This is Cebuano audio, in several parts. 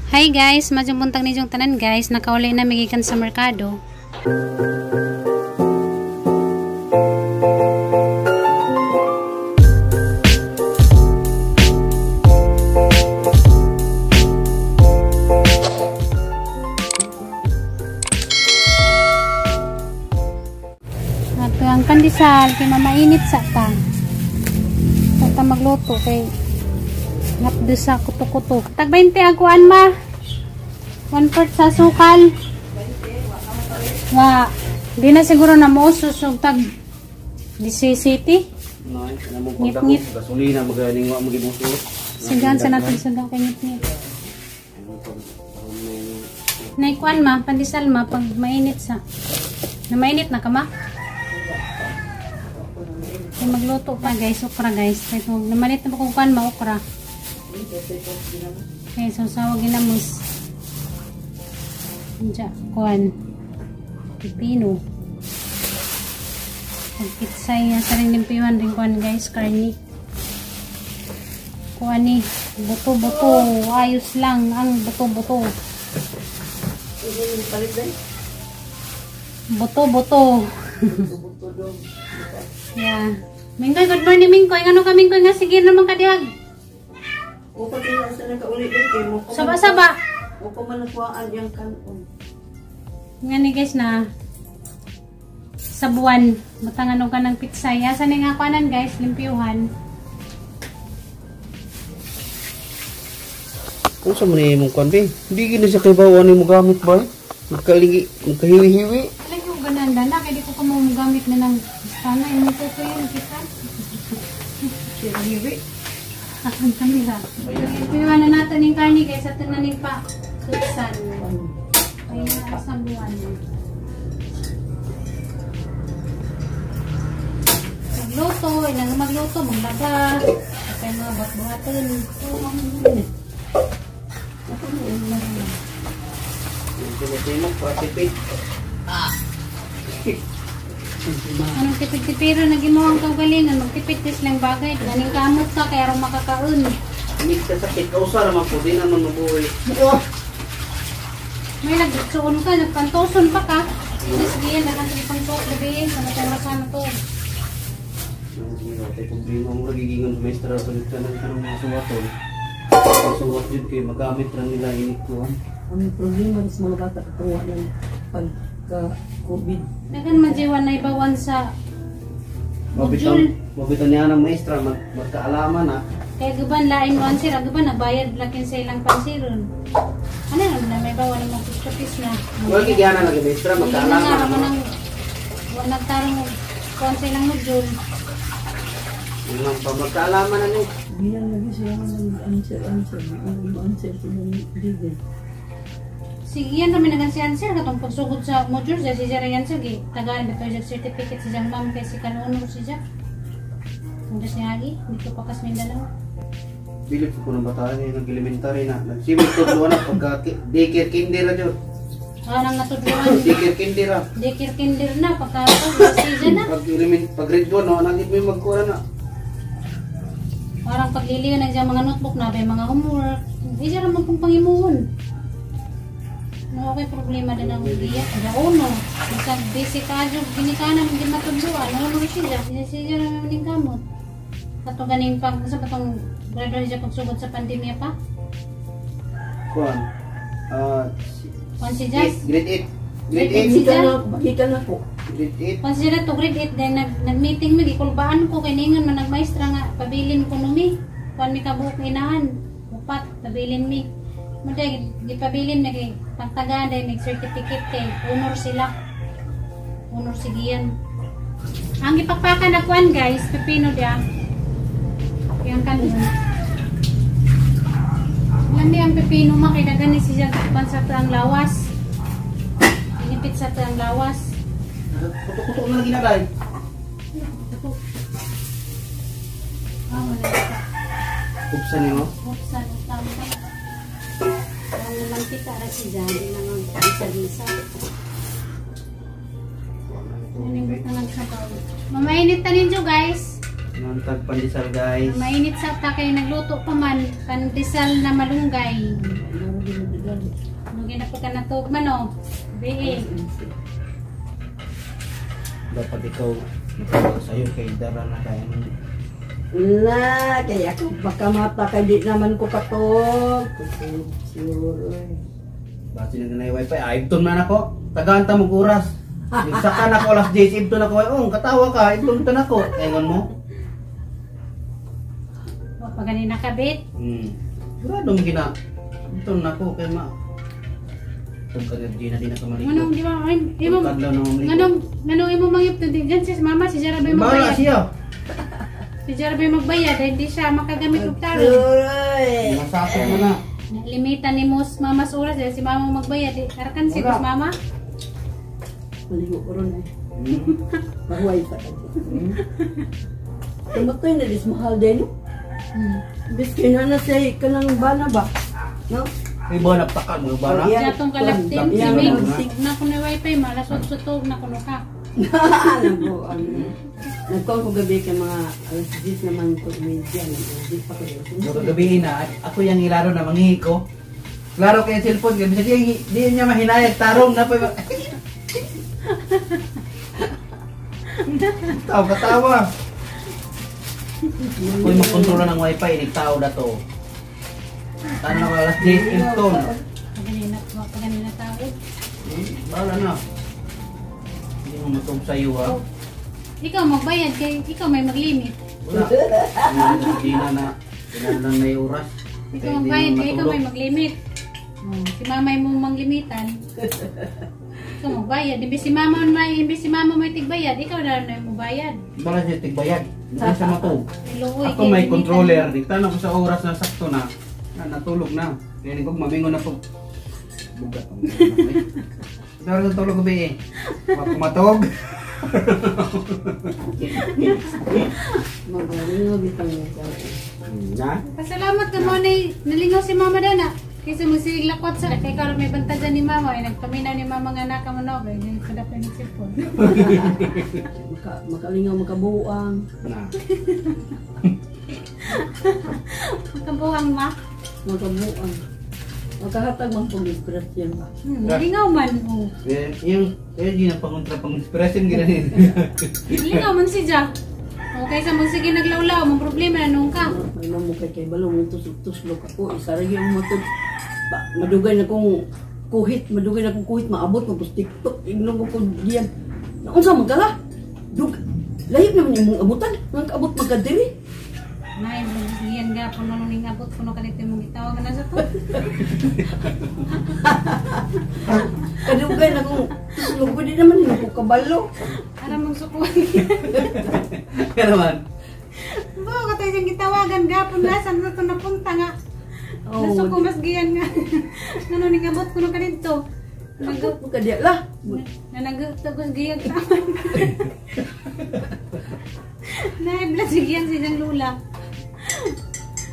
Hi guys, maayong buntag ninyong tanan guys. Nakauli na mi gikan sa merkado. Ato ang pandesal kay mamainit sa ta. Sa ta magluto kay ngapdo sa kuto-kuto. Tag 20 ang kuan ma. 1/4 sa sukal. Wa, di na siguro na mausos og tag 17. Ngit-ngit. Gasolina magaling wa magibuso. Sigan sa natin sa kay ngit-ngit. Nay kuan ma, pandesal ma pag mainit sa. Na mainit na ka ma? Kay magluto pa guys, okra guys. Kay namalit na ba kung kuan ma okra. Kay sausawa ginamos. Diya, kuan. Pipino. Pagkitsay sa rin limpiwan rin kuan guys, karni. Kuan ni, buto-buto. Ayos lang ang buto-buto. Buto-buto. Yeah. Mingkoy, good morning Mingkoy. Ngano ka Mingkoy nga sige naman ka dihag. Saba-saba. Nga ni guys na sa buwan matanganog ka ng pitsay. Asa ni nga kuanan guys, limpyuhan. Kung sa man imong kuan be, hindi gid na siya kay bawo ani mo gamit ba? Magkalingi, magkahiwi-hiwi. Lagi ko gananda na kay di ko kamo mo gamit na ng sana imong tuto yun kita. Hiwi. Ang kamera. Limpyuhan na natin ning karni guys, ato na ning pa tutsan. Ay sa buwan. Magluto, inang magluto, maglaba. Kay mga buhat-buhaton. Anong tipid-tipiro na gimuha ang kaugalingan, magtipid tis lang bagay. Ganing kamot ka, kaya rin makakaon. Hindi ka sakit, kausa naman po, di naman mabuhay. May nagsuon ka, nagpantoson pa ka. Sige yan, nakantipang to, gabi, sa matarasan na to. May problema mo, nagigingon sa maestra sa ng mga suwaton. Suwat yun kayo, magamit lang nila inikuan. Ang problema sa mga bata, katuwa ng pagka-COVID. Dagan majiwan na ibawan sa module. Mabitan niya ng maestra, magkaalaman na. Kaya gaban lain mo ansir, agaban nagbayad lakin sa ilang pansiron. Ano naman na may bawan ng mga push na. Wala kigyanan lagi maestra, magkaalaman na. Wala nagtarong kuan sa ilang module. Yung pa magkaalaman na niyo. Bilang lagi sila nag-answer, answer, answer sila ng. Sige yan kami nag-answer katong pagsugod sa module sa si Sir answer gi tagaan bitaw siya certificate si Jang ma'am kay si kanunor si Jack. Ang niya agi dito pa kas Mindanao. Bilib ko ng bata ni nag-elementary na. Nagsimit ko duwa na pagka daycare kinder ra jud. Ah, nang natudluan. Daycare kinder ra. Daycare kinder na pagka season na. Pag element pag grade 1 no nagit may magkuha na. Parang paglilihan ng mga notebook na may mga homework. Di siya naman kung pangimuon. No, okay, problema din ang giya. Kada uno, bisag busy ka jud ginikanan hindi matudluan. Ano siya? Siya naman ning kamot. Kato ganing pag sa katong graduate siya pagsugod sa pandemya pa. Kuan. Kuan si Jazz? Grade 8. Grade 8 si Jazz. Gikan na po. Grade 8. Kuan siya to grade 8 then nag-meeting mi gikulbaan ko kay ningon man nagmaestra nga pabilin ko numi. Kuan mi kabuok inahan. Upat pabilin mi. Muday gipabilin mi kay pagtagaan dahil may certificate kay honor sila. Honor sigian. Ang gipakpakan na kuan guys, pepino dia. Yang kanon. Lami ang pepino ma kay dagan ni siya kuan sa ang lawas. Inipit sa ang lawas. Kuto-kuto na lagi na dai. Ah, wala ka. Kupsan nimo. Kupsan tama. Ang mantika ra siya di na mag-isa-isa. Mamainit ta ninyo guys. Nantag pandesal guys. Mainit sa ta kay nagluto pa man pandesal na malunggay. Gani. Lugay na po ka natug man oh. Bi. Dapat ikaw nagtawa sa'yo kay dara na kaya mo. Na, kaya ako baka mata kay di naman ko katog. Siguro. Eh. Basi na ganay wifi. Ah, ibton man ako. Tagaan ta mo oras. Nagsaka na ako alas 10, ibton ako. Ay, oh, katawa ka, ibton ta nako. Ingon mo. Wa pa gani nakabit. Sigurado mo gina. Ibton nako kay ma. Itong ka Gina di na kamaliko. Nganong di ba ay imo Kadlaw na mamliko. Nganong imo mangipton din dyan si mama si Jara bay Bahala magbayad. siya. Si Jara bay magbayad ay di siya makagamit og taro. Aray. Masakit mo na. Limitan ni mos mamas oras dahil si mama magbayad di arakan si Wala. kus mama. Maligo ko ron eh. Mahuway pa ka. Tumatoy na dis mahal din. No? Biskin na na siya kanang bana ba? No? Ay, ba naptakan mo ba na? Oh, yeah. Siya tong kalaptin si Yeah. Mig. Na kuno wifi malas 8 na kuno ka. Ano ano. Nagkuhan ko gabi kay mga alas 10 naman ko media. Nag-10 pa kayo. So, kagabi na, ako yung ilaro na manghihi ko. Klaro kay cellphone, gabi siya, di niya mahinayag, tarong na pa. Tawa katawa. Ako'y magkontrola ng wifi, nagtao na to. Tano na alas 10, Hilton. Paganina, paganina tao. Bahala na. Hindi mo matog sa'yo ha. Oh. Ikaw magbayad kay ikaw may maglimit. Wala. Hindi na na. Hindi na lang na yung oras. Ikaw Kaya hindi magbayad mo kay ikaw matulog. may maglimit. Oh, si mama mo manglimitan. Ikaw magbayad. Imbis si mama may tigbayad, ikaw na lang mo bayad. Bahala siya tigbayad. Hindi siya matog. Luoy, Ako kay may limitan. controller. Dikta na ko sa oras na sakto na. Na natulog na. Kaya nagpag mamingo na po. Bugat ang Pero sa tulog gabi eh. Matog. Magaling nga bitang niya. Na? Pasalamat ka mo na nalingaw si mama dana. Kaysa magsilig lakwat sa kay karon may bantayan ni mama ay nagpaminaw ni mama nga naka mo no kay di kada pa ni cellphone. Makalingaw makabuang. Na. Makabuang ma. Makabuang. Makahatag man pong inspirasyon ba? Lingaw man. Oh. Eh, yung eh di na pangontra pang inspiration gina ni. Lingaw man si Ja. Okay sa magsige naglawlaw, mong problema na nung ka. May mamukay kay balong mo tusok-tuslok ako. Isa rin yung matod. Ba, madugay na kong kuhit, madugay na kong kuhit, maabot mo kus TikTok, ignon ko ko diyan. Naunsa man kala? Dug, lahi naman imong abutan, nang kaabot magkadiri. Nay, yan ga puno nung ning abot puno kanito imong gitawag na sa to. Kadugay na kong tuslok ko di naman nimo ko kabalo. Ara mong sukuan. Pero man. Bo, katay siyang gitawagan gapon na saan na to napunta nga. Oh, Nasuko mas giyan nga. Ngano ning abot kuno kanito. Nag Abot mo kadiya lah. na nagtagos giyag taman. Nay, bless giyan si siyang lula.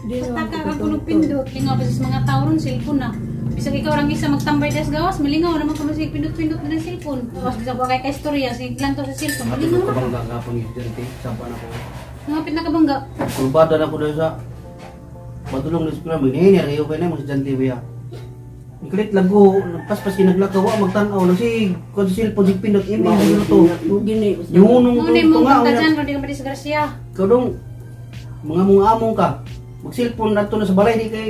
Di naman Pataka ko ka kuno pindot. Lingaw pa sa mga tao ron cellphone na. Bisag ikaw rang isa magtambay das gawas, malingaw naman ka masig pindot-pindot na ng cellphone. Gawas bisag wa kay ka istorya, sige lanto sa cellphone, malingaw Matulog na ka ka. bang gagapang estudyante? Sampa na ko. Nangapit na ka bangga. Kulbada na ko dahil sa Padulong na eskwela, maghihinir, kayo kayo na yung estudyante ba ya? Ikalit lago, nagpaspas kinaglakaw, wa magtanaw, nasi, kung sa cellphone, sig pindot, imi, ano to? Gini. Yung unong Ngunay mo tunga, bangga una- dyan, di ka madisgrasya. Ikaw dong, mga mga among ka, mag-cellphone na to na sa balay, di kay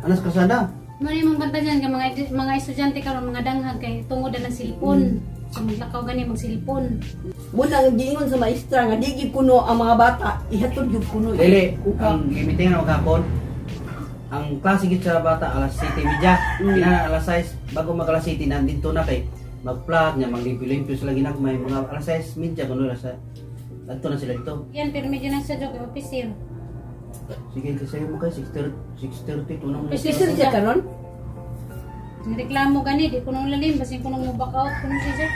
anas kasada. Ngunay mong banta dyan, kay mga estudyante karon mga danghag kay tungod na ng cellphone. So maglakaw gani mag cellphone. Muna ang giingon sa maestra nga di gyud kuno ang mga bata, ihatod gyud kuno. Dili, Kuha. ang gimitin na kahapon, ang klase gid sa bata alas 7:30, kina alas 6 bago mag alas 7 nandito na kay mag-plug niya, maglimpyo-limpyo sila ginagmay, mga alas 6:30 kuno alas adto na sila dito. Yan pero medyo nang sa joke officer. Sige, kasi mo kay 6:30, 6:30 to nang. Officer siya karon? Reklamo gani di kuno lalim basin kuno mo back out kuno siya.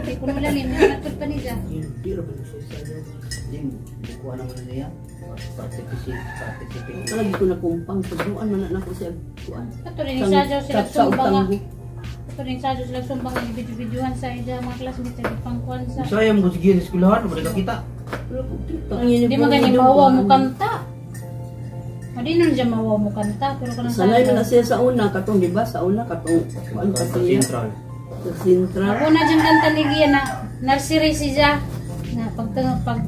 Di kuno lalim natud pa niya. Hindi ra ba siya sa Hindi, bukuha naman na niya. Participate, participate. Lagi ko na kumpang pagduan man na nako siya kuan. Ato rin sa sadyo sila Sa sumbang. utang. Ato rin sadyo sila sumbang nga video-videohan sa ida mga classmates sa pangkuan sa. Saya mo sige sa eskwelahan, wala ka kita. Di man gani mawa mo kanta. O di nun siya mawaw mo kanta pero kanang Sanay man na siya sa una katong, di ba? Sa una katong kuan Sa ka siya. Central. Sa Sintra. Ako na diyang kanta ni Gia na nursery siya na pag pag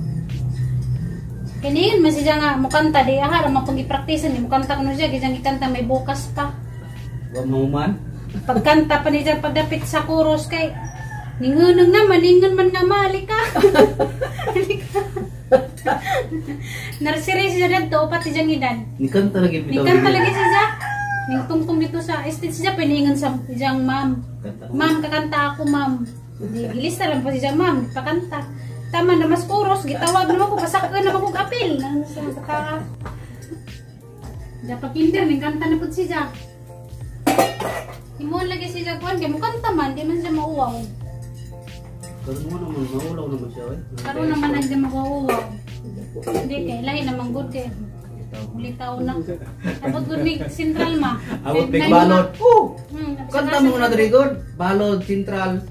kiniin man siya nga mukanta di ahar mapag-practice ni mukanta kuno siya gijang gikanta may bukas pa. Wa mahuman. Pagkanta pa niya pagdapit sa chorus kay ningunong naman ningon man nga mali ka. Halika. Nursery siya dadto upat siyang edad. Ni kanta lagi bitaw. Nikanta lagi siya. Ning tungtong dito sa estate siya piningon sa iyang ma'am. Kanta. Ma'am, kakanta ako, ma'am. Di, gilista lang po siya, ma'am. Pakanta. Tama na mas chorus, gitawag naman ko, pasakon naman ko apil. Ano sa kaka. Dapat kinder, ning kanta na po siya. Himuon lagi siya kuan, kay mo kanta man, di man siya mauwaw. Karon mo naman maulaw naman siya oy. Karon naman ang di mauwaw. Hindi kay lahi naman good kay ulitaw na. Abot gud mig sentral ma. Abot big balot. Oh! Kanta mo na diri god. Balod Central.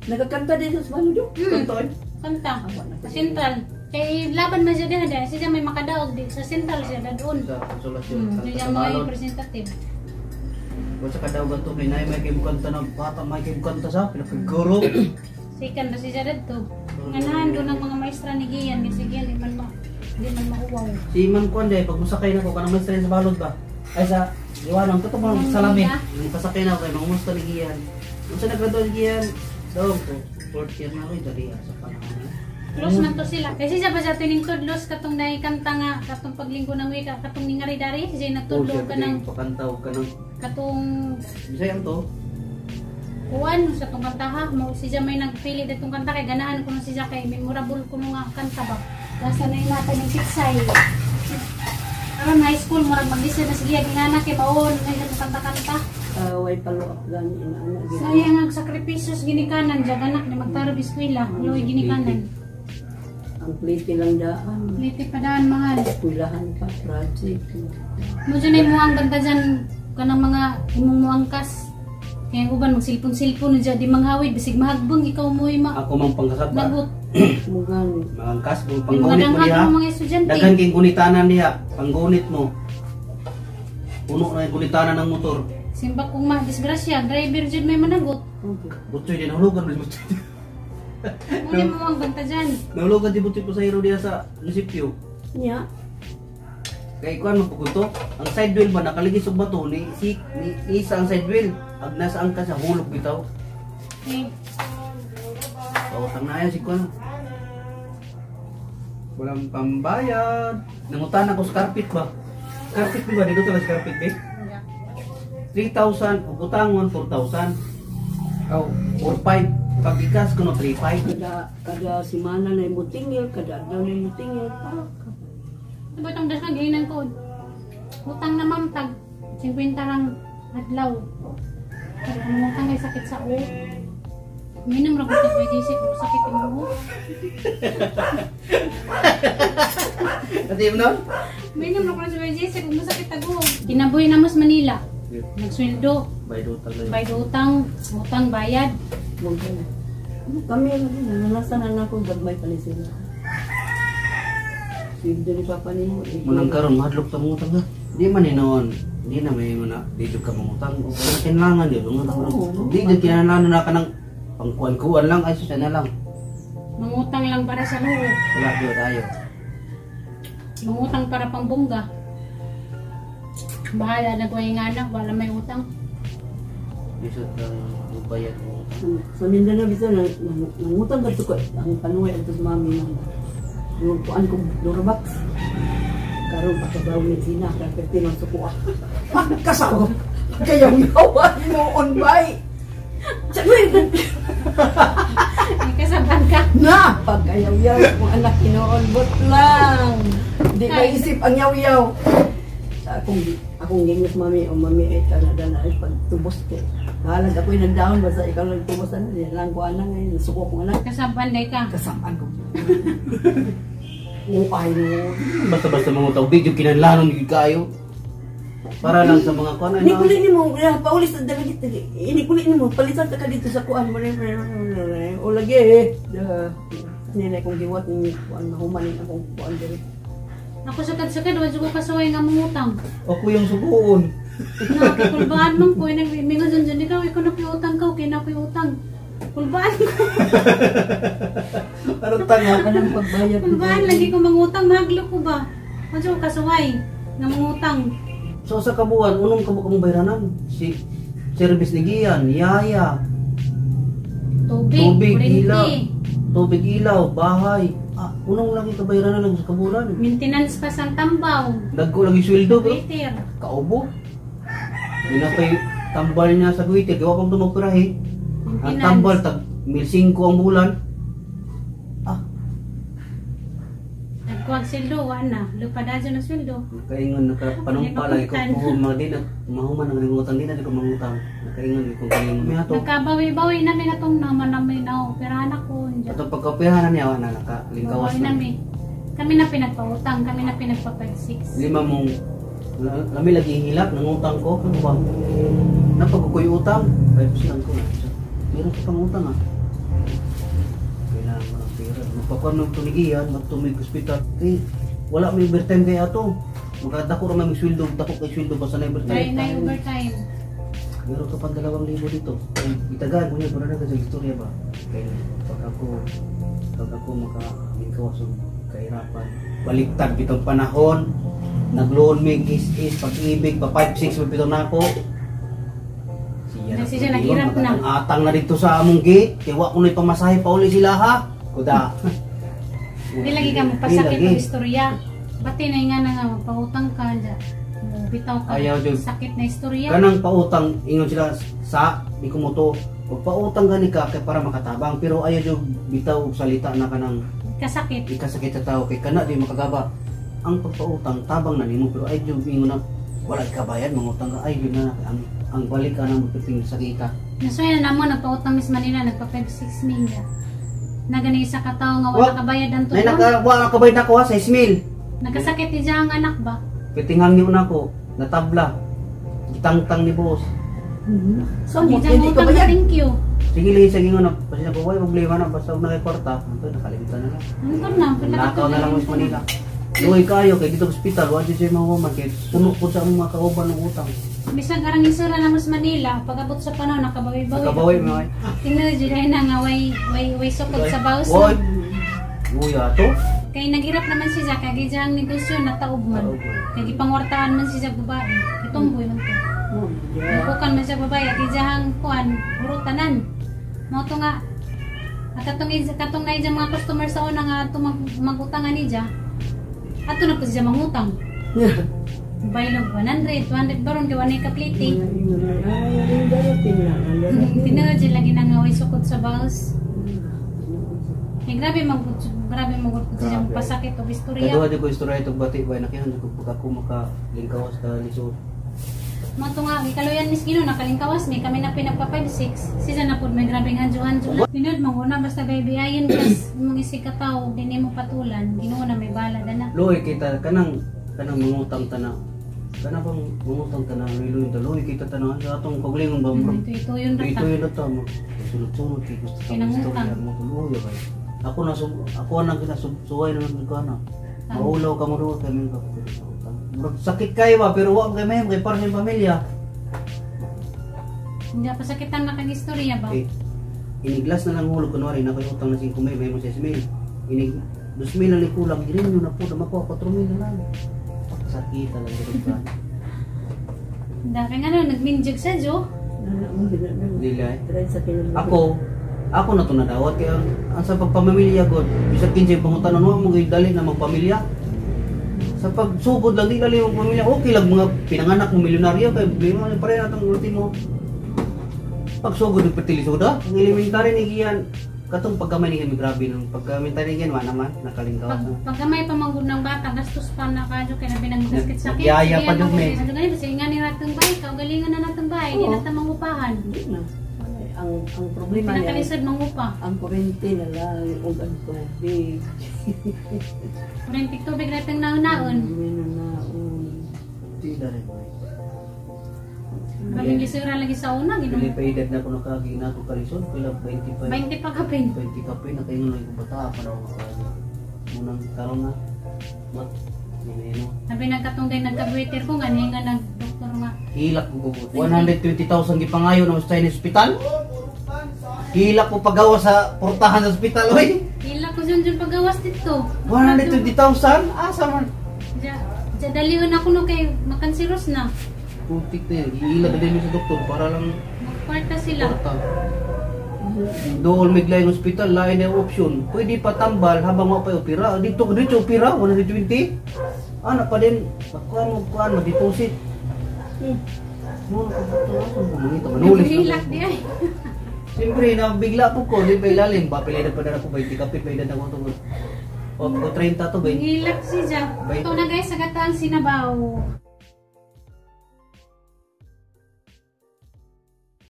Nagakanta din sa Spano do. Kanta oy. Kanta. Sa Central. Kay laban man siya diha dahil siya may makadaog di sa Central siya dadon. Sa konsolasyon. Kanta Siya sa may balod. representative. Wa sa kadaog ato kay nay may kay kanta na bata may kay kanta sa pinakaguro. Sikan ba siya dadto. Nganahan doon ang mga maestra ni Gian kasi Gian di man mauwaw. Si Ma'am Kwan day pag musakay na ko kanang maestra sa balod ba. Ay sa Iwanan ko to mga salamin. Nung pasakay na ako kay mangumusta ni Gian. Unsa naggraduate ni Gian? Dong ko. Fourth year na ako dali sa panahon. Close man to sila. Kasi siya ba sa tuning tudlos katong naikanta nga katong paglinggo ng wika katong ningari dari siya natudlo Oh, ka ng pakanta og kanang katong Bisaya to. kuan sa tong kanta ha mo siya may nagpili datong kanta kay ganahan kuno siya kay memorable kuno nga kanta ba. Basta na imata ning siksay. Aron high school murag mag-isa na sige gingana kay baon may kanta-kanta. Way palo up gani ina-ana. Sayang ang sakripisyo sa ginikanan diya anak ni magtarog eskwela, luoy ginikanan. Ang plate lang daan. Liti pa daan mahal. Eskwelahan pa, project. Mo dyan ay muang banta dyan kanang mga imong muangkas. Kaya ang uban magsilpon-silpon na dyan di manghawid bisig mahagbong ikaw mo ma Ako mang pangkasab ba? nagot. Mugan. Mangangkas mo May mga panggunit mo danghag diha. ng mga estudyante. Daghan kay gunitanan diha, panggunit mo. Puno na yung gunitanan ng motor. Simba kung ma disgrasya, driver dyan may managot. Okay. Butsoy din nahulugan mo butsoy. Muna mo ang banta dyan. Nahulugan di butsoy pasahero diha sa munisipyo. Nya, Kay kuan man pud to, ang side wheel ba nakaligis og bato ni si ni isa ang side wheel. Ag nasa angka sa hulog bitaw. Eh, Pautang na ayo si kuan. Walang pambayad. Nangutan ako sa carpet ba? Carpet ba dito talaga sa carpet ba? 3,000 ug utangon 4,000. Aw, 4,500. Pag ikas kuno 3,500. kada kada simana na imo tingil, kada adlaw na imo tingil. Ah, Ano ba itong dasag giinan ko? Utang na ma'am tag 50 lang adlaw. Pero ang utang ay sakit sa ulo. Minom ra ko tag BGC kung sakit imong ulo. Ati mo nun? Minom ra ko sa BGC kung masakit ako. Kinabuhi na mas Manila. Nagsweldo, Bayad utang na yun. bayad utang, utang bayad. Mugan. Kami nanalasan na ako gagmay pa ni sila. Sweldo ni Papa nimo. Munang karon mahadlok ta mangutang ha. Di man hinoon. Di na may mana di jud ka mangutang. O kung kinahanglan di mangutang. Oo. Di jud kinahanglan na ka ng pangkuan-kuan lang ay sus na lang. Mangutang lang para sa luho. Wala jud ayo. Mangutang para pangbongga. Bahala na ko yung anak, wala may utang. Lisod lang bayad mo. Sa Mindanao bisan nangutang kadto ko ang panuway adto sa mami nang yung kuan ko Durabox. Karon pagkabawi sina ka perti man suko ah. Pagkasaw. Kaya yawa mo on bay. Sabi May kasaban ka. na pagkayaw-yaw kung anak hinoon but lang. Di maisip ang yaw-yaw. Akong akong gingos mami o mami ay tanada na ay pagtubos ko. Bahalag ako'y nagdaon basta ikaw lang tubos ano di lang ko anak ngayon suko kong anak Kasaban day ka. kasamaan ko. Upay no. Basta-basta mangutang di jud kinahanglan gyud kayo. Para lang sa mga kuan ay Inikuli ni mo, paulis na dalagit. Inikuli ni mo, palitan ka dito sa kuan. O lagi eh. Nila kong giwat ni kuan mahuman ni akong kuan diri. Ako sukad-sukad, wa jud ko kasuway nga mangutang. Ako yung suguon. Nakikulbaan man ko, nagmingon dyan dyan, ikaw, ikaw na utang ka, okay na utang. Kulbaan ko, Ano tanga? Kanang pagbayad. Kulbaan lagi ko mangutang, mahaglo ko ba? Wa jud ko kasuway nga mangutang. So sa kabuan, unong kabo kang bayranan? Si service ni Gian, Yaya, Tubig, tubig, kuryente, ilaw, tubig, ilaw, bahay. Ah, unong lagi kabayranan lang sa kabulan. Maintenance pa sa tambaw, Dagko lagi sweldo bro. waiter. Kaubo. Yun na pa'y tambal niya sa guwite, gawa kong tumagpirahe. Ang Maintenance. tambal, tag 1,500 ang bulan. Ah, Nagkuwag sweldo, wa na. Lupa na sweldo. Nakaingon, nakapanumpa lagi ko po, mga di na, mahuman ang nangutang, di na di ko mangutang. Nakaingon, ko kaingon. May ato. Nagkabawi-bawi namin atong naman namin na operahan ako. Diyan. Atong pagkaoperahan na niya, wala na, nakalingkawas Bawi na. namin. Kami na pinagpautang, kami na pinagpa-5-6. Lima mong, lami lagi hilak, nangutang ko, ano ba? Napagkukuy utang, 5% ko. Meron ko pang utang ah. Kailangan ko ng pera. Magpakuan ng tunigian, magtumig ospital. Kay, wala may overtime kay ato. Magkadako ra may sweldo, dako kay sweldo basta na overtime. Try na overtime. Meron ka pang 2,000 dito. Ay, itagaan ko niya, para na kasi istorya ba? Kaya pag ako makaminkawas og kahirapan, baliktad bitong panahon, nagloon mi is pag-ibig, pa 5-6 pa bitong nako. Siya Na siya naghirap na. Atang na dito sa among gate, kay wa ko na'y pamasahe pa uli sila ha. Kuda. Di lagi ka magpasakit Di lagi. og istorya. Pati na nga na nga magpautang ka dya. Bitaw ka. Ayaw, jud. Sakit na istorya. Kanang pautang ingon sila sa di ko mo to pagpautang gani ka kay para makatabang pero ayaw jud bitaw og salita na kanang Kasakit. ikasakit sa tao kay kana di makagaba ang pagpautang tabang na nimo pero ay jud ingon na wala ka bayad mangutang ka ay jud na ang balik ka nang magpiting sakita. Nasuya na namo nagpautang Miss Manila nagpa 5-6 mil. Na gani isa ka tawo nga wala Wa- kabayad ang Nay tulong. naka wa ka bayad nako ha sa 6 mil. Nagkasakit ni ang anak ba? Pitinghang niyo nako natabla. Gitangtang ni boss. Sa mo, Hindi hindi ka utang na bayad. thank you. Sige lang sa ingon na pasensya ko way problema na basta og nakay kwarta anto nakalimutan na lang. Nandun na. Nakaw na lang Miss Manila. Luoy kayo kay dito sa ospital wa jud siya mahuman kay puno pud sa among mga kauban ng utang. Bisag arang isura na mas Manila, pag-abot sa panahon nakabawi-bawi. Nakabawi mo ay. Tingnan jud ay na nga way sukod sa bawas. Woy. Uy ato. Kay naghirap naman siya kay gijang negosyo nataob man. Nataob man. Kay gipangwartaan man siya babae. Itumboy man to. Oh, yeah. Bukan man siya babae at gijang kuan tanan. Mao to nga at katong na mga customer sa una nga ato magutangan niya. Ato na po siya mangutang. Baylog 100, 200 baron kay wanay kapliti. Tinuod jud lagi na nga way sukod sa baos. Eh, grabe magud siya Grabe. pasakit og istorya. Kaduha jud ko istorya itong bati bay nakihan jud ko pag ako makalingkawas ka lisod. Mo to nga gikaluyan Miss Gino nakalingkawas mi kami na pinagpa 5-6. Siya na pud may grabe nga anjo-anjo na. Tinuod manguna basta baby ayon kas imong isig ka tawo dinhi mo patulan Ginoo na may bala dana. Luoy kita kanang kanang mangutang tana. Kana bang mangutang tana luoy ta luoy kita tana sa atong kaugalingon ba mo. Ito yun ra Ito ta. yun na ta mo. Sunod-sunod kay gusto ta Kinangutang. istorya mo luoy ba. Ako na ako nang kinasuway naman ko ana. Maulaw ka mo ro kay min ka. Murag sakit kayo ba pero wa kay may kay para sa pamilya. Hindi pa sakitan na kag istorya ba. Okay. Iniglas na lang hulog kunwari na kayo utang na 5 mil, may mo 6 mil. Inig 2 mil lang kulang, girin nyo na po, na makuha 4 mil na lang. Sakit talaga rin ba? Dami nga no nagminjog sa jo. Dili ay. Ako, ako na to nadawat kaya ang sa pagpamilya god, bisag kinsay pangutanon mo mo dali na magpamilya. Sa pagsugod lang di dali magpamilya, okay lang mga pinanganak mo milyonaryo kay problema ni pare natong ultimo. Pagsugod ng pertilisuda, ang elementary ni giyan katong pagkamay ni kami grabe nung pagka-elementary ni giyan wa naman nakalingkawas Pag na. pagkamay pa manggod ng bata gastos pa na kadyo kay na binagmasakit sakit. Nagyaya pa jud, me. Ano gani basta nga ni ratong bay, kaugalingon na natong bay, di na ta mangupahan. Hindi na. Ang problema niya, Pinakalisod mangupa. ang kurente na lang ug ang tubig. Kurente tubig ratong naon-naon. May nanaon. Di na rin. Kaming lisura lagi sa una, Dili Ginoo. pa edad na ko nakaagi na ako kalisod, pila 25. 20 pa kapin. 20 kape na kayo nang bata pa na ako makaagi. Munang karon na mat Ano, Sabi nagkatungday nagka-breather ko nga nga nag doktor nga. Hilak ko 120,000 gipangayo ng Chinese hospital. Hilak ko pagawa sa portahan sa ospital oy. Hila ko dyan dyan pagawas dito. 120,000 asa man? Ja, ja dalihon ako no kay makansiros na. Putik na yan. Hihila na din sa doktor para lang Magkwarta sila. porta. Dool may lain hospital, lain na yung option. Pwede pa tambal habang wa pa opera. Dito dito opera 120. Ana pa din magkuan magkuan mag-deposit. Mo ko mangita manulis. Hilak di ay. Siyempre, nabigla po ko, di ba ilalim? Ba, pila edad pa na ako, 20 kapit, may edad ako to. O, 30 to, 20. Hilak si Ja. Ito na guys, sa gataan sinabaw.